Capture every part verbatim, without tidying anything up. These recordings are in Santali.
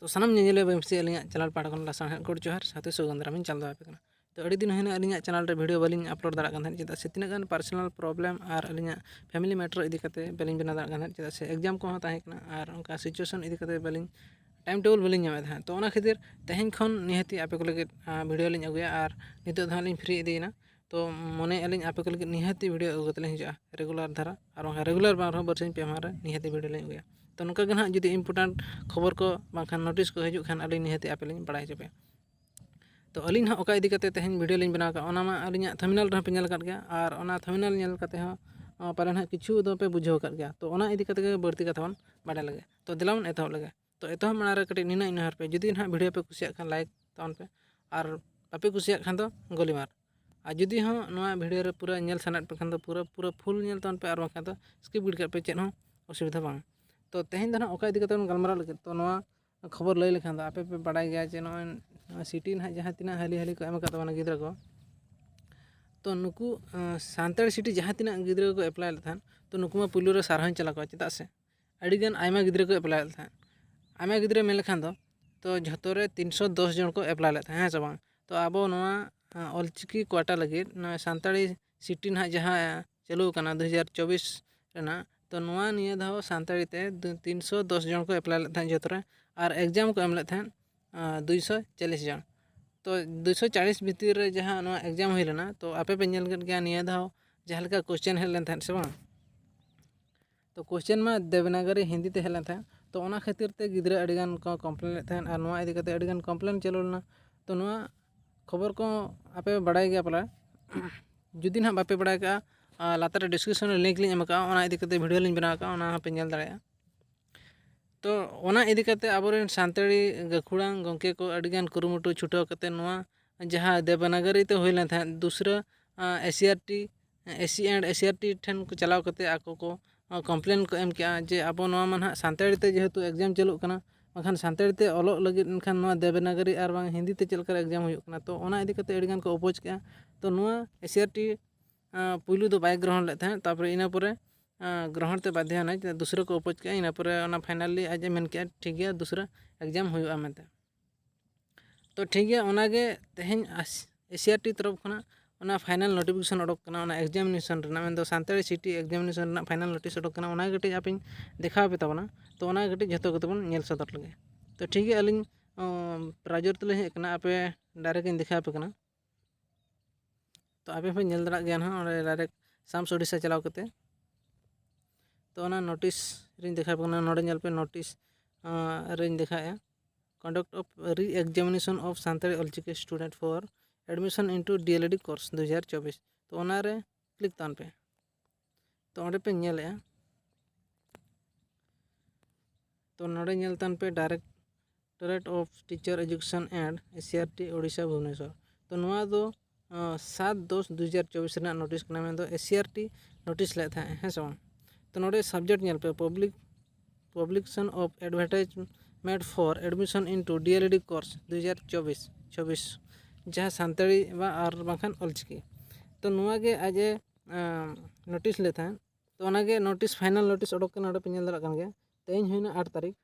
ᱛᱚ ᱥᱟᱱᱟᱢ ᱧᱮᱧᱮᱞᱤᱭᱟᱹ ᱵᱚᱭᱦᱟ ᱢᱤᱥᱤ, ᱟᱹᱞᱤᱧᱟᱜ ᱪᱮᱱᱮᱞ ᱯᱟᱦᱴᱟ ᱠᱷᱚᱱ ᱞᱟᱥᱟᱲᱦᱮᱫ ᱜᱚᱰ ᱡᱚᱦᱟᱨ ᱥᱟᱶᱛᱮ ᱥᱟᱹᱜᱩᱱ ᱫᱟᱨᱟᱢ ᱤᱧ ᱪᱟᱞ ᱫᱚᱦᱚ ᱟᱯᱮ ᱠᱟᱱᱟ᱾ ᱛᱚ ᱟᱹᱰᱤ ᱫᱤᱱ ᱦᱩᱭᱱᱟ ᱟᱹᱞᱤᱧᱟᱜ ᱪᱮᱱᱮᱞ ᱨᱮ ᱵᱷᱤᱰᱤᱭᱳ ᱵᱟᱹᱞᱤᱧ ᱟᱯᱞᱳᱰ ᱫᱟᱲᱮᱭᱟᱜ ᱠᱟᱱ ᱛᱟᱦᱮᱸᱫ, ᱪᱮᱫᱟᱜ ᱥᱮ ᱛᱤᱱᱟᱹᱜ ᱜᱟᱱ ᱯᱟᱨᱥᱚᱱᱟᱞ ᱯᱨᱚᱵᱞᱮᱢ ᱟᱨ ᱟᱹᱞᱤᱧᱟᱜ ᱯᱷᱮᱢᱤᱞᱤ ᱢᱮᱴᱟᱨ ᱤᱫᱤ ᱠᱟᱛᱮ ᱵᱟᱹᱞᱤᱧ ᱵᱮᱱᱟᱣ ᱫᱟᱲᱮᱭᱟᱜ ᱠᱟᱱ ᱛᱟᱦᱮᱸᱫ, ᱪᱮᱫᱟᱜ ᱥᱮ ᱮᱠᱡᱟᱢ ᱠᱚᱦᱚᱸ ᱛᱟᱦᱮᱸ ᱠᱟᱱᱟ ᱟᱨ ᱚᱱᱠᱟ ᱥᱤᱪᱩᱭᱮᱥᱚᱱ ᱤᱫᱤ ᱠᱟᱛᱮ ᱵᱟᱹᱞᱤᱧ, ᱴᱟᱭᱤᱢ ᱴᱮᱵᱚᱞ ᱵᱟᱹᱞᱤᱧ ᱧᱟᱢᱮᱫ ᱛᱟᱦᱮᱸᱫ᱾ ᱛᱚ ᱚᱱᱟ ᱠᱷᱟᱹᱛᱤᱨ ᱛᱮᱦᱮᱧ ᱠᱷᱚᱱ ᱱᱤᱦᱟᱹᱛᱤ ᱟᱯᱮ ᱠᱚ ᱞᱟᱹᱜᱤᱫ ᱵᱷᱤᱰᱤᱭᱳ ᱞᱤᱧ ᱟᱹᱜᱩᱭᱟ ᱟᱨ ᱱᱤᱛᱚᱜ ᱫᱚ ᱦᱟᱸᱜ ᱞᱤᱧ ᱯᱷᱨᱤ ᱤᱫᱤᱭᱮᱱᱟ᱾ ᱛᱚ ᱢᱚᱱᱮᱭᱮᱫᱼᱟ ᱞᱤᱧ ᱟᱯᱮ ᱠᱚ ᱞᱟᱹᱜᱤᱫ ᱱᱤᱦᱟᱹᱛᱤ ᱵᱷᱤᱰᱤᱭᱳ ᱟᱹᱜᱩ ᱠᱟᱛᱮ ᱞᱤᱧ ᱦᱤᱡᱩᱜᱼᱟ ᱨᱮᱜᱩᱞᱟᱨ ᱫᱷᱟᱨᱟ, ᱟᱨ ᱵᱟᱝᱠᱷᱟᱱ ᱨᱮᱜᱩᱞᱟᱨ ᱵᱟᱝ ᱨᱮᱦᱚᱸ ᱵᱟᱨᱥᱤᱧ ᱯᱮ ᱢᱟᱦᱟ ᱨᱮ ᱱᱤᱦᱟᱹᱛᱤ ᱵᱷᱤᱰᱤᱭᱳ ᱞᱤᱧ ᱟᱹᱜᱩᱭᱟ᱾ ᱛᱚ ᱱᱚᱝᱠᱟ ᱜᱮ ᱱᱟᱦᱟᱜ ᱡᱩᱫᱤ ᱤᱢᱯᱚᱨᱴᱮᱱᱴ ᱠᱷᱚᱵᱚᱨ ᱠᱚ ᱵᱟᱝᱠᱷᱟᱱ ᱱᱳᱴᱤᱥ ᱠᱚ ᱦᱤᱡᱩᱜ ᱠᱷᱟᱱ ᱟᱹᱞᱤᱧ ᱱᱤᱦᱟᱹᱛᱤ ᱟᱯᱮ ᱞᱤᱧ ᱵᱟᱲᱟᱭ ᱦᱚᱪᱚ ᱯᱮᱭᱟ᱾ ᱛᱚ ᱟᱹᱞᱤᱧ ᱦᱚᱸ ᱚᱠᱟ ᱤᱫᱤ ᱠᱟᱛᱮ ᱛᱮᱦᱮᱧ ᱵᱷᱤᱰᱤᱭᱳ ᱞᱤᱧ ᱵᱮᱱᱟᱣ ᱠᱟᱜᱼᱟ, ᱚᱱᱟ ᱢᱟ ᱟᱹᱞᱤᱧᱟᱜ ᱛᱷᱟᱢᱵᱽᱱᱮᱞ ᱨᱮᱦᱚᱸ ᱯᱮ ᱧᱮᱞ ᱟᱠᱟᱫ ᱜᱮᱭᱟ, ᱟᱨ ᱚᱱᱟ ᱛᱷᱟᱢᱵᱽᱱᱮᱞ ᱧᱮᱞ ᱠᱟᱛᱮ ᱦᱚᱸ ᱯᱟᱞᱮ ᱱᱟᱦᱟᱜ ᱠᱤᱪᱷᱩ ᱫᱚ ᱯᱮ ᱵᱩᱡᱷᱟᱹᱣ ᱟᱠᱟᱫ ᱜᱮᱭᱟ᱾ ᱛᱚ ᱚᱱᱟ ᱤᱫᱤ ᱠᱟᱛᱮ ᱜᱮ ᱵᱟᱹᱲᱛᱤ ᱠᱟᱛᱷᱟ ᱵᱚᱱ ᱵᱟᱰᱟᱭ ᱞᱮᱜᱮ᱾ ᱛᱚ ᱫᱮᱞᱟ ᱵᱚᱱ ᱮᱛᱚᱦᱚᱵ ᱞᱮᱜᱮ᱾ ᱛᱚ ᱮᱛᱚᱦᱚᱵ ᱢᱟᱲᱟᱝ ᱨᱮ ᱠᱟᱹᱴᱤᱡ ᱱᱤᱱᱟᱹᱜ ᱤᱧ ᱱᱮᱦᱚᱨ ᱯᱮ, ᱡᱩᱫᱤ ᱱᱟᱦᱟᱜ ᱵᱷᱤᱰᱤᱭᱳ ᱯᱮ ᱠᱩᱥᱤᱭᱟᱜ ᱠᱷᱟᱱ ᱞᱟᱭᱤᱠ ᱛᱟᱵᱚᱱ ᱯᱮ, ᱟᱨ ᱵᱟᱯᱮ ᱠᱩᱥᱤᱭᱟᱜ ᱠᱷᱟᱱ ᱫᱚ ᱜᱚᱞᱤᱢᱟᱨ᱾ ᱟᱨ ᱡᱩᱫᱤ ᱦᱚᱸ ᱱᱚᱣᱟ ᱵᱷᱤᱰᱤᱭᱳ ᱨᱮ ᱯᱩᱨᱟᱹ ᱧᱮᱞ ᱥᱟᱱᱟᱭᱮᱫ ᱯᱮ ᱠᱷᱟᱱ ᱫᱚ ᱯᱩᱨᱟᱹ, ᱯᱩᱨᱟᱹ ᱯᱷᱩᱞ ᱧᱮᱞ ᱛᱟᱵᱚᱱ ᱯᱮ, ᱟᱨ ᱵᱟᱝᱠᱷᱟᱱ ᱫᱚ ᱥᱠᱤᱯ ᱜᱤᱰᱤ ᱠᱟᱜ ᱯᱮ, ᱪᱮᱫ ᱦᱚᱸ ᱚᱥᱩᱵᱤᱫᱷᱟ ᱵᱟᱝ᱾ ᱛᱚ ᱛᱮᱦᱮᱧ ᱫᱚ ᱱᱟᱦᱟᱜ ᱚᱠᱟ ᱤᱫᱤ ᱠᱟᱛᱮ ᱵᱚᱱ ᱜᱟᱞᱢᱟᱨᱟᱣ ᱞᱟᱹᱜᱤᱫ, ᱛᱚ ᱱᱚᱣᱟ ᱠᱷᱚᱵᱚᱨ ᱞᱟᱹᱭ ᱞᱮᱠᱷᱟᱱ ᱫᱚ ᱟᱯᱮ ᱯᱮ ᱵᱟᱲᱟᱭ ᱜᱮᱭᱟ ᱡᱮ ᱱᱚᱜᱼᱚᱭ ᱱᱚᱣᱟ ᱥᱤᱴᱤ ᱱᱟᱦᱟᱜ ᱡᱟᱦᱟᱸ ᱛᱤᱱᱟᱹᱜ ᱦᱟᱹᱞᱤ ᱦᱟᱹᱞᱤ ᱠᱚ ᱮᱢ ᱟᱠᱟᱫ ᱛᱟᱵᱚᱱᱟ ᱜᱤᱫᱽᱨᱟᱹ ᱠᱚ, ᱛᱚ ᱱᱩᱠᱩ ᱥᱟᱱᱛᱟᱲᱤ ᱥᱤᱴᱤ ᱡᱟᱦᱟᱸ ᱛᱤᱱᱟᱹᱜ ᱜᱤᱫᱽᱨᱟᱹ ᱠᱚ ᱮᱯᱞᱟᱭ ᱞᱮᱫ ᱛᱟᱦᱮᱸᱫ, ᱛᱚ ᱱᱩᱠᱩ ᱢᱟ ᱯᱩᱭᱞᱩ ᱨᱮ ᱥᱟᱨᱦᱟᱣ ᱤᱧ ᱪᱟᱞ ᱟᱠᱚᱣᱟ, ᱪᱮᱫᱟᱜ ᱥᱮ ᱟᱹᱰᱤᱜᱟᱱ ᱟᱭᱢᱟ ᱜᱤᱫᱽᱨᱟᱹ ᱠᱚ ᱮᱯᱞᱟᱭ ᱞᱮᱫ ᱛᱟᱦᱮᱸᱫ᱾ ᱟᱭᱢᱟ ᱜᱤᱫᱽᱨᱟᱹ ᱢᱮᱱ ᱞᱮᱠᱷᱟᱱ ᱫᱚ, ᱛᱚ ᱡᱷᱚᱛᱚ ᱨᱮ ᱛᱤᱱᱥᱚ ᱫᱚᱥ ᱡᱚᱱ ᱠᱚ ᱮᱯᱞᱟᱭ ᱞᱮᱫ ᱛᱟᱦᱮᱸᱫ, ᱦᱮᱸ ᱥᱮ ᱵᱟᱝ? ᱛᱚ ᱟᱵᱚ ᱱᱚᱣᱟ ᱚᱞᱪᱤᱠᱤ ᱠᱚᱣᱟᱴᱟ ᱞᱟᱹᱜᱤᱫ ᱱᱚᱣᱟ ᱥᱟᱱᱛᱟᱲᱤ ᱥᱤᱴᱤ ᱱᱟᱦᱟᱜ ᱡᱟᱦᱟᱸ ᱪᱟᱹᱞᱩ ᱟᱠᱟᱱᱟ ᱫᱩ ᱦᱟᱡᱟᱨ ᱪᱚᱵᱵᱤᱥ ᱨᱮᱱᱟᱜ, ᱛᱚ ᱱᱚᱣᱟ ᱱᱤᱭᱟᱹ ᱫᱷᱟᱣ ᱥᱟᱱᱛᱟᱲᱤ ᱛᱮ ᱛᱤᱱᱥᱚ ᱫᱚᱥ ᱡᱚᱱ ᱠᱚ ᱮᱯᱞᱟᱭ ᱞᱮᱫ ᱛᱟᱦᱮᱸᱫ ᱡᱷᱚᱛᱚ ᱨᱮ, ᱟᱨ ᱮᱠᱡᱟᱢ ᱠᱚ ᱮᱢ ᱞᱮᱫ ᱛᱟᱦᱮᱸᱫ ᱫᱩᱭᱥᱚ ᱪᱟᱞᱤᱥ ᱡᱚᱱ᱾ ᱛᱚ ᱫᱩᱭᱥᱚ ᱪᱟᱞᱤᱥ ᱵᱷᱤᱛᱤᱨ ᱨᱮ ᱡᱟᱦᱟᱸ ᱱᱚᱣᱟ ᱮᱠᱡᱟᱢ ᱦᱩᱭ ᱞᱮᱱᱟ, ᱛᱚ ᱟᱯᱮ ᱯᱮ ᱧᱮᱞ ᱠᱮᱫ ᱜᱮᱭᱟ ᱱᱤᱭᱟᱹ ᱫᱷᱟᱣ ᱡᱟᱦᱟᱸ ᱞᱮᱠᱟ ᱠᱚᱥᱪᱮᱱ ᱦᱮᱡ ᱞᱮᱱ ᱛᱟᱦᱮᱸᱫ, ᱥᱮ ᱵᱟᱝ? ᱛᱚ ᱠᱚᱥᱪᱮᱱ ᱢᱟ ᱫᱮᱵᱽᱱᱟᱜᱚᱨᱤ ᱦᱤᱱᱫᱤ ᱛᱮ ᱦᱮᱡ ᱞᱮᱱ ᱛᱟᱦᱮᱸᱫ᱾ ᱛᱚ ᱚᱱᱟ ᱠᱷᱟᱹᱛᱤᱨ ᱛᱮ ᱜᱤᱫᱽᱨᱟᱹ ᱟᱹᱰᱤᱜᱟᱱ ᱠᱚ ᱠᱚᱢᱯᱞᱮᱱ ᱞᱮᱫ ᱛᱟᱦᱮᱸᱫ, ᱟᱨ ᱱᱚᱣᱟ ᱤᱫᱤ ᱠᱟᱛᱮ ᱟᱹᱰᱤᱜᱟᱱ ᱠᱚᱢᱯᱞᱮᱱ ᱪᱟᱹᱞᱩ ᱞᱮᱱᱟ᱾ ᱛᱚ ᱱᱚᱣᱟ ᱠᱷᱚᱵᱚᱨ ᱠᱚ ᱟᱯᱮ ᱯᱮ ᱵᱟᱲᱟᱭ ᱜᱮᱭᱟ ᱯᱟᱞᱮ᱾ ᱡᱩᱫᱤ ᱱᱟᱦᱟᱜ ᱵᱟᱯᱮ ᱵᱟᱲᱟᱭ ᱠᱟᱜᱼᱟ, ᱟᱨ ᱞᱟᱛᱟᱨ ᱨᱮ ᱰᱤᱥᱠᱨᱤᱯᱥᱚᱱ ᱨᱮ ᱞᱤᱝᱠ ᱞᱤᱧ ᱮᱢ ᱟᱠᱟᱫᱼᱟ, ᱚᱱᱟ ᱤᱫᱤ ᱠᱟᱛᱮ ᱵᱷᱤᱰᱤᱭᱳ ᱞᱤᱧ ᱵᱮᱱᱟᱣ ᱟᱠᱟᱫᱼᱟ, ᱚᱱᱟ ᱦᱚᱸᱯᱮ ᱧᱮᱞ ᱫᱟᱲᱮᱭᱟᱜᱼᱟ᱾ ᱛᱚ ᱚᱱᱟ ᱤᱫᱤ ᱠᱟᱛᱮ ᱟᱵᱚᱨᱮᱱ ᱥᱟᱱᱛᱟᱲᱤ ᱜᱟᱹᱠᱷᱩᱲᱟᱱ ᱜᱚᱢᱠᱮ ᱠᱚ ᱟᱹᱰᱤᱜᱟᱱ ᱠᱩᱨᱩᱢᱩᱴᱩ ᱪᱷᱩᱴᱟᱹᱣ ᱠᱟᱛᱮ ᱱᱚᱣᱟ ᱡᱟᱦᱟᱸ ᱫᱮᱵᱽᱱᱟᱜᱚᱨᱤ ᱛᱮ ᱦᱩᱭ ᱞᱮᱱ ᱛᱟᱦᱮᱸᱫ, ᱫᱩᱥᱨᱟᱹ S R T, S and S R T then ᱠᱚ ᱪᱟᱞᱟᱣ ᱠᱟᱛᱮ ᱟᱠᱚ ᱠᱚ ᱠᱚᱢᱯᱞᱮᱱ ᱠᱚ ᱮᱢ ᱠᱮᱜᱼᱟ ᱡᱮ ᱟᱵᱚ ᱱᱚᱣᱟ ᱢᱟ ᱱᱟᱦᱟᱜ ᱥᱟᱱᱛᱟᱲᱤ ᱛᱮ ᱡᱮᱦᱮᱛᱩ ᱮᱠᱡᱟᱢ ᱪᱟᱹᱞᱩᱜ ᱠᱟᱱᱟ, ᱵᱟᱝᱠᱷᱟᱱ ᱥᱟᱱᱛᱟᱲᱤ ᱛᱮ ᱚᱞᱚᱜ ᱞᱟᱹᱜᱤᱫ ᱮᱱᱠᱷᱟᱱ ᱱᱚᱣᱟ ᱫᱮᱵᱽᱱᱟᱜᱚᱨᱤ ᱟᱨ ᱵᱟᱝ ᱦᱤᱱᱫᱤ ᱛᱮ ᱪᱮᱫ ᱞᱮᱠᱟᱨᱮ ᱮᱠᱡᱟᱢ ᱦᱩᱭᱩᱜ ᱠᱟᱱᱟ? ᱛᱚ ᱚᱱᱟ ᱤᱫᱤ ᱠᱟᱛᱮ ᱟᱹᱰᱤᱜᱟᱱ ᱠᱚ ᱚᱯᱳᱡᱽ ᱠᱮᱜᱼᱟ᱾ ᱛᱚ ᱱᱚᱣᱟ ᱮᱥᱤ ᱟᱨ ᱴᱤ ᱯᱩᱭᱞᱩ ᱫᱚ ᱵᱟᱭ ᱜᱨᱚᱦᱚᱱ ᱞᱮᱫ ᱛᱟᱦᱮᱸᱫ, ᱛᱟᱨᱯᱚᱨᱮ ᱤᱱᱟᱹ ᱯᱚᱨᱮ ᱜᱨᱚᱦᱚᱱ ᱛᱮ ᱵᱟᱫᱷᱭᱚ ᱮᱱᱟᱭ, ᱫᱩᱥᱨᱟᱹ ᱠᱚ ᱚᱯᱳᱡᱽ ᱠᱮᱜᱼᱟ᱾ ᱤᱱᱟᱹ ᱯᱚᱨᱮ ᱚᱱᱟ ᱯᱷᱟᱭᱱᱟᱞᱤ ᱟᱡ ᱮ ᱢᱮᱱ ᱠᱮᱜᱼᱟ, ᱴᱷᱤᱠ ᱜᱮᱭᱟ, ᱫᱩᱥᱨᱟᱹ ᱮᱠᱡᱟᱢ ᱦᱩᱭᱩᱜᱼᱟ ᱢᱮᱱᱛᱮ᱾ ᱛᱚ ᱴᱷᱤᱠ ᱜᱮᱭᱟ, ᱚᱱᱟᱜᱮ ᱛᱮᱦᱮᱧ ᱮᱥ ᱥᱤ ᱟᱨ ᱴᱤ ᱛᱚᱨᱚᱯᱷ ᱠᱷᱚᱱᱟᱜ ᱚᱱᱟ ᱯᱷᱟᱭᱱᱟᱞ ᱱᱳᱴᱤᱯᱷᱤᱠᱮᱥᱚᱱ ᱚᱰᱚᱠ ᱠᱟᱱᱟ, ᱚᱱᱟ ᱮᱠᱡᱟᱢᱤᱱᱮᱥᱚᱱ ᱨᱮᱱᱟᱜ, ᱢᱮᱱᱫᱚ ᱥᱟᱱᱛᱟᱲᱤ ᱥᱤᱴᱤ ᱮᱠᱡᱟᱢᱤᱱᱮᱥᱚᱱ ᱨᱮᱱᱟᱜ ᱯᱷᱟᱭᱱᱟᱞ ᱱᱳᱴᱤᱥ ᱚᱰᱚᱠ ᱠᱟᱱᱟ᱾ ᱚᱱᱟ ᱠᱟᱹᱴᱤᱡ ᱟᱯᱮᱧ ᱫᱮᱠᱷᱟᱣ ᱟᱯᱮ ᱛᱟᱵᱚᱱᱟ᱾ ᱛᱚ ᱚᱱᱟ ᱠᱟᱹᱴᱤᱡ ᱡᱷᱚᱛᱚ ᱠᱚᱛᱮ ᱵᱚᱱ ᱧᱮᱞ ᱥᱚᱫᱚᱨ ᱞᱮᱜᱮ᱾ ᱛᱚ ᱴᱷᱤᱠ ᱜᱮᱭᱟ, ᱟᱹᱞᱤᱧ ᱯᱨᱟᱡᱚᱨ ᱛᱮᱞᱤᱧ ᱦᱮᱡ ᱟᱠᱟᱱᱟ, ᱟᱯᱮ ᱰᱟᱭᱨᱮᱠᱴ ᱤᱧ ᱫᱮᱠᱷᱟᱣ ᱟᱯᱮ ᱠᱟᱱᱟ᱾ ᱛᱚ ᱟᱯᱮ ᱯᱮ ᱧᱮᱞ ᱫᱟᱲᱮᱭᱟᱜ ᱜᱮᱭᱟ ᱱᱟᱦᱟᱜ ᱚᱸᱰᱮ ᱰᱟᱭᱨᱮᱠᱴ ᱥᱟᱢᱥ ᱳᱰᱤᱥᱟ ᱪᱟᱞᱟᱣ ᱠᱟᱛᱮ᱾ ᱛᱚ ᱚᱱᱟ ᱱᱳᱴᱤᱥ ᱨᱤᱧ ᱫᱮᱠᱷᱟᱣ ᱟᱯᱮ ᱠᱟᱱᱟ, ᱱᱚᱰᱮ ᱧᱮᱞ ᱯᱮ ᱱᱳᱴᱤᱥ ᱨᱤᱧ ᱫᱮᱠᱷᱟᱣᱮᱫᱼᱟ, conduct of re-examination of Santali Ol Chiki student for admission into D L E D course ᱫᱩ ᱦᱟᱡᱟᱨ ᱪᱚᱵᱵᱤᱥ᱾ ᱛᱚ ᱚᱱᱟᱨᱮ ᱠᱞᱤᱠ ᱛᱟᱵᱚᱱ ᱯᱮ᱾ ᱛᱚ ᱚᱸᱰᱮ ᱯᱮ ᱧᱮᱞᱮᱜᱼᱟ, ᱛᱚ ᱱᱚᱰᱮ ᱧᱮᱞ ᱛᱟᱵᱚᱱ ᱯᱮ Directorate of Teacher Education and S C E R T Odisha Bhubaneswar. ᱛᱚ ᱱᱚᱣᱟ ᱫᱚ ᱥᱟᱛ ᱫᱚᱥ ᱫᱩ ᱦᱟᱡᱟᱨ ᱪᱚᱵᱵᱤᱥ ᱨᱮᱱᱟᱜ ᱱᱳᱴᱤᱥ ᱠᱟᱱᱟ, ᱢᱮᱱᱫᱚ S C E R T notice ᱞᱮᱫ ᱛᱟᱦᱮᱸᱫ, ᱦᱮᱸ ᱥᱮ ᱵᱟᱝ? ᱛᱚ ᱱᱚᱰᱮ subject ᱧᱮᱞ ᱯᱮ, public publication of advertisement for admission into D L E D course ᱫᱩ ᱦᱟᱡᱟᱨ ᱪᱚᱵᱵᱤᱥ ᱪᱷᱟᱵᱵᱤᱥ, ᱡᱟᱦᱟᱸ ᱥᱟᱱᱛᱟᱲᱤ ᱵᱟ ᱟᱨ ᱵᱟᱝᱠᱷᱟᱱ ᱚᱞᱪᱤᱠᱤ᱾ ᱛᱚ ᱱᱚᱣᱟ ᱜᱮ ᱟᱡ ᱮ ᱱᱳᱴᱤᱥ ᱞᱮᱫ ᱛᱟᱦᱮᱸᱫ᱾ ᱛᱚ ᱚᱱᱟᱜᱮ ᱱᱳᱴᱤᱥ, ᱯᱷᱟᱭᱱᱟᱞ ᱱᱳᱴᱤᱥ ᱚᱰᱚᱠ ᱠᱟᱱᱟ, ᱱᱚᱰᱮ ᱯᱮ ᱧᱮᱞ ᱫᱟᱲᱮᱭᱟᱜ ᱠᱟᱱ ᱜᱮᱭᱟ᱾ ᱛᱮᱦᱮᱧ ᱦᱩᱭᱱᱟ ᱟᱴ ᱛᱟᱹᱨᱤᱠᱷ᱾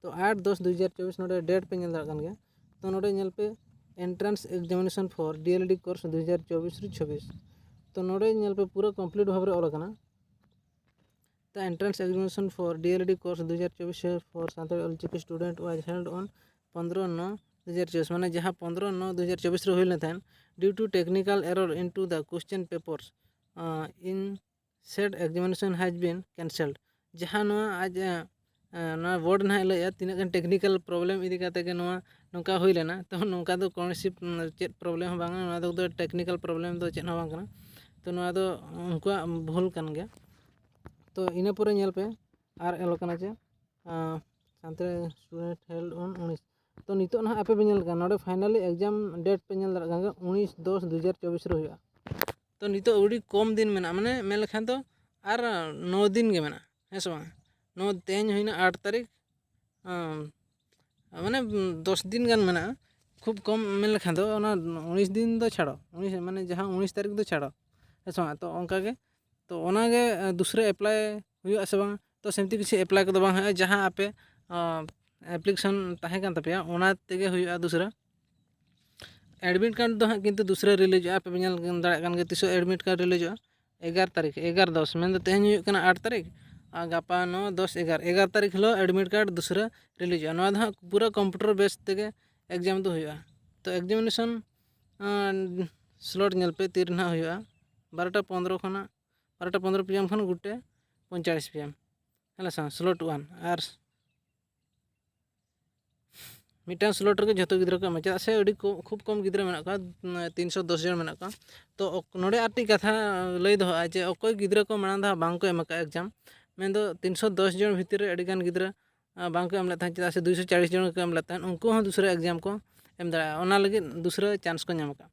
ᱛᱚ ᱟᱴ ᱫᱚᱥ ᱫᱩ ᱦᱟᱡᱟᱨ ᱪᱚᱵᱵᱤᱥ, ᱱᱚᱰᱮ ᱰᱮᱴ ᱯᱮ ᱧᱮᱞ ᱫᱟᱲᱮᱭᱟᱜ ᱠᱟᱱ ᱜᱮᱭᱟ᱾ ᱛᱚ ᱱᱚᱰᱮ ᱧᱮᱞ ᱯᱮ, entrance examination for D L E D course ᱫᱩ ᱦᱟᱡᱟᱨ ᱪᱚᱵᱵᱤᱥ ᱨᱮ ᱪᱷᱟᱵᱵᱤᱥ᱾ ᱛᱚ ᱱᱚᱰᱮ ᱧᱮᱞ ᱯᱮ, ᱯᱩᱨᱟᱹ complete ᱵᱷᱟᱵᱽ ᱨᱮ ᱚᱞ ᱟᱠᱟᱱᱟ᱾ The entrance examination for D L E D course ᱫᱩ ᱦᱟᱡᱟᱨ ᱪᱚᱵᱵᱤᱥ for Santali Ol Chiki student was held on ᱯᱚᱱᱫᱽᱨᱚ ᱱᱚ ᱫᱩ ᱦᱟᱡᱟᱨ ᱪᱚᱵᱵᱤᱥ, ᱢᱟᱱᱮ ᱡᱟᱦᱟᱸ ᱯᱚᱱᱫᱽᱨᱚ ᱱᱚ ᱫᱩ ᱦᱟᱡᱟᱨ ᱪᱚᱵᱵᱤᱥ ᱨᱮ ᱦᱩᱭ ᱞᱮᱱ ᱛᱟᱦᱮᱸᱫ, due to technical error into the question papers, uh, in said examination has been cancelled᱾ ᱡᱟᱦᱟᱸ ᱱᱚᱣᱟ ᱟᱡ, ᱮ, ᱮ, ᱱᱚᱣᱟ ᱵᱳᱨᱰ ᱱᱟᱦᱟᱜ ᱞᱟᱹᱭᱮᱫᱼᱟ, ᱛᱤᱱᱟᱹᱜ ᱜᱟᱱ technical problem ᱤᱫᱤ ᱠᱟᱛᱮ ᱜᱮ ᱱᱚᱣᱟ ᱱᱚᱝᱠᱟ ᱦᱩᱭ ᱞᱮᱱᱟ᱾ ᱛᱚ ᱱᱚᱝᱠᱟ ᱫᱚ ᱠᱳᱱᱳ ᱪᱮᱫ problem ᱦᱚᱸ ᱵᱟᱝᱟ, ᱱᱚᱣᱟ ᱫᱚ technical problem ᱫᱚ ᱪᱮᱫ ᱦᱚᱸ ᱵᱟᱝ ᱠᱟᱱᱟ᱾ ᱛᱚ ᱱᱚᱣᱟ ᱫᱚ ᱩᱱᱠᱩᱣᱟᱜ ᱵᱷᱩᱞ ᱠᱟᱱ ᱜᱮᱭᱟ᱾ ᱛᱚ ᱤᱱᱟᱹ ᱯᱚᱨᱮ ᱧᱮᱞ ᱯᱮ, ᱟᱨ ᱚᱞ ᱠᱟᱱᱟ ᱡᱮ, ᱟᱸ, ᱥᱟᱱᱛᱟᱲᱤ student held on ᱩᱱᱤᱥ᱾ ᱛᱚ ᱱᱤᱛᱚᱜ ᱱᱟᱦᱟᱜ ᱟᱯᱮ ᱯᱮ ᱧᱮᱞ ᱠᱟᱱᱟ, ᱱᱚᱰᱮ ᱯᱷᱟᱭᱱᱟᱞᱤ ᱮᱠᱡᱟᱢ ᱰᱮᱴ ᱯᱮ ᱧᱮᱞ ᱫᱟᱲᱮᱭᱟᱜ ᱠᱟᱱ ᱜᱮᱭᱟ, ᱩᱱᱤᱥ ᱫᱚᱥ ᱫᱩ ᱦᱟᱡᱟᱨ ᱪᱚᱵᱵᱤᱥ ᱨᱮ ᱦᱩᱭᱩᱜᱼᱟ᱾ ᱛᱚ ᱱᱤᱛᱚᱜ ᱟᱹᱰᱤ ᱠᱚᱢ ᱫᱤᱱ ᱢᱮᱱᱟᱜᱼᱟ, ᱢᱟᱱᱮ ᱢᱮᱱ ᱞᱮᱠᱷᱟᱱ ᱫᱚ ᱟᱨ ᱱᱚ ᱫᱤᱱ ᱜᱮ ᱢᱮᱱᱟᱜᱼᱟ, ᱦᱮᱸ ᱥᱮ ᱵᱟᱝ? ᱱᱚᱣᱟ ᱛᱮᱦᱮᱧ ᱦᱩᱭᱱᱟ ᱟᱴ ᱛᱟᱹᱨᱤᱠᱷ, ᱟᱸ, ᱢᱟᱱᱮ ᱫᱚᱥ ᱫᱤᱱ ᱜᱟᱱ ᱢᱮᱱᱟᱜᱼᱟ, ᱠᱷᱩᱵ ᱠᱚᱢ ᱢᱮᱱ ᱞᱮᱠᱷᱟᱱ ᱫᱚ᱾ ᱚᱱᱟ ᱩᱱᱤᱥ ᱫᱤᱱ ᱫᱚ ᱪᱷᱟᱲᱚ, ᱩᱱᱤᱥ, ᱢᱟᱱᱮ ᱡᱟᱦᱟᱸ ᱩᱱᱤᱥ ᱛᱟᱹᱨᱤᱠᱷ ᱫᱚ ᱪᱷᱟᱲᱚ, ᱦᱮᱸ ᱥᱮ ᱵᱟᱝ? ᱛᱚ ᱚᱱᱠᱟ ᱜᱮ ᱛᱚ ᱚᱱᱟᱜᱮ ᱫᱩᱥᱨᱟ ᱮᱯᱞᱟᱭ ᱦᱩᱭᱩᱜᱼᱟ ᱥᱮ ᱵᱟᱝ? ᱛᱚ ᱥᱮᱢᱛᱤ ᱠᱤᱪᱷᱩ ᱮᱯᱞᱟᱭ ᱠᱚᱫᱚ ᱵᱟᱝ ᱦᱩᱭᱩᱜᱼᱟ, ᱡᱟᱦᱟᱸ ᱟᱯᱮ ᱮᱯᱞᱤᱠᱮᱥᱚᱱ ᱛᱟᱦᱮᱸ ᱠᱟᱱ ᱛᱟᱯᱮᱭᱟ ᱚᱱᱟ ᱛᱮᱜᱮ ᱦᱩᱭᱩᱜᱼᱟ ᱫᱩᱥᱨᱟ᱾ ᱮᱰᱢᱤᱴ ᱠᱟᱨᱰ ᱫᱚ ᱦᱟᱸᱜ ᱠᱤᱱᱛᱩ ᱫᱩᱥᱨᱟ ᱨᱤᱞᱤᱡᱚᱜᱼᱟ᱾ ᱟᱯᱮ ᱯᱮ ᱧᱮᱞ ᱫᱟᱲᱮᱭᱟᱜ ᱠᱟᱱ ᱜᱮᱭᱟ ᱛᱤᱥᱚᱜ ᱮᱰᱢᱤᱴ ᱠᱟᱨᱰ ᱨᱤᱞᱤᱡᱚᱜᱼᱟ, ᱮᱜᱟᱨ ᱛᱟᱹᱨᱤᱠᱷ, ᱮᱜᱟᱨ ᱫᱚᱥ, ᱢᱮᱱᱫᱚ ᱛᱮᱦᱮᱧ ᱦᱩᱭᱩᱜ ᱠᱟᱱᱟ ᱟᱴ ᱛᱟᱹᱨᱤᱠᱷ, ᱟᱨ ᱜᱟᱯᱟ ᱱᱚ ᱫᱚᱥ ᱮᱜᱟᱨ, ᱮᱜᱟᱨ ᱛᱟᱹᱨᱤᱠᱷ ᱦᱤᱞᱳᱜ ᱮᱰᱢᱤᱴ ᱠᱟᱨᱰ ᱫᱩᱥᱨᱟ ᱨᱤᱞᱤᱡᱚᱜᱼᱟ᱾ ᱱᱚᱣᱟ ᱫᱚ ᱦᱟᱸᱜ ᱯᱩᱨᱟᱹ ᱠᱚᱢᱯᱤᱭᱩᱴᱟᱨ ᱵᱮᱥ ᱛᱮᱜᱮ ᱮᱠᱡᱟᱢ ᱫᱚ ᱦᱩᱭᱩᱜᱼᱟ᱾ ᱛᱚ ᱮᱠᱡᱟᱢᱤᱱᱮᱥᱚᱱ ᱥᱞᱚᱴ ᱧᱮᱞ ᱯᱮ ᱛᱤ ᱨᱮ ᱱᱟᱦᱟᱜ ᱦᱩᱭᱩᱜᱼᱟ, ᱵᱟᱨᱚᱴᱟ ᱯᱚᱱᱨᱚ ᱠᱷᱚᱱᱟᱜ ᱵᱟᱨᱚᱴᱟ ᱯᱚᱱᱨᱚ ᱯᱤ ᱮᱢ ᱠᱷᱚᱱ ᱜᱩᱴᱮ ᱯᱚᱸᱭᱛᱟᱞᱤᱥ ᱯᱤ ᱮᱢ᱾ ᱦᱮᱸ ᱥᱮ ᱵᱟᱝ? ᱥᱞᱚᱴ ᱚᱣᱟᱱ ᱟᱨ ᱢᱤᱫᱴᱟᱝ ᱥᱞᱚᱴ ᱨᱮᱜᱮ ᱡᱷᱚᱛᱚ ᱜᱤᱫᱽᱨᱟᱹ ᱠᱚ ᱮᱢᱟ, ᱪᱮᱫᱟᱜ ᱥᱮ ᱟᱹᱰᱤ ᱠᱚ- ᱠᱷᱩᱵ ᱠᱚᱢ ᱜᱤᱫᱽᱨᱟᱹ ᱢᱮᱱᱟᱜ ᱠᱚᱣᱟ, ᱛᱤᱱᱥᱚ ᱫᱚᱥ ᱡᱚᱱ ᱢᱮᱱᱟᱜ ᱠᱚᱣᱟ᱾ ᱛᱚ ᱚᱠ- ᱱᱚᱰᱮ ᱟᱨ ᱢᱤᱫᱴᱤᱡ ᱠᱟᱛᱷᱟ ᱞᱟᱹᱭ ᱫᱚᱦᱚᱜᱼᱟ ᱡᱮ ᱚᱠᱚᱭ ᱜᱤᱫᱽᱨᱟᱹ ᱠᱚ ᱢᱟᱲᱟᱝ ᱫᱷᱟᱣ ᱵᱟᱝ ᱠᱚ ᱮᱢ ᱟᱠᱟᱫᱼᱟ ᱮᱠᱡᱟᱢ, ᱢᱮᱱᱫᱚ ᱛᱤᱱᱥᱚ ᱫᱚᱥ ᱡᱚᱱ ᱵᱷᱤᱛᱤᱨ ᱨᱮ ᱟᱹᱰᱤᱜᱟᱱ ᱜᱤᱫᱽᱨᱟᱹ ᱵᱟᱝ ᱠᱚ ᱮᱢ ᱞᱮᱫ ᱛᱟᱦᱮᱸᱫ, ᱪᱮᱫᱟᱜ ᱥᱮ ᱫᱩᱭᱥᱚ ᱪᱟᱲᱤᱥ ᱡᱚᱱ ᱜᱮᱠᱚ ᱮᱢ ᱞᱮᱫ ᱛᱟᱦᱮᱸᱫ, ᱩᱱᱠᱩ ᱦᱚᱸ ᱫᱩᱥᱨᱟ ᱮᱠᱡᱟᱢ ᱠᱚ ᱮᱢ ᱫᱟᱲᱮᱭᱟᱜᱼᱟ, ᱚᱱᱟ ᱞᱟᱹᱜᱤᱫ ᱫᱩᱥᱨᱟ ᱪᱟᱱᱥ ᱠᱚ ᱧᱟᱢ ᱟᱠᱟᱫᱼᱟ᱾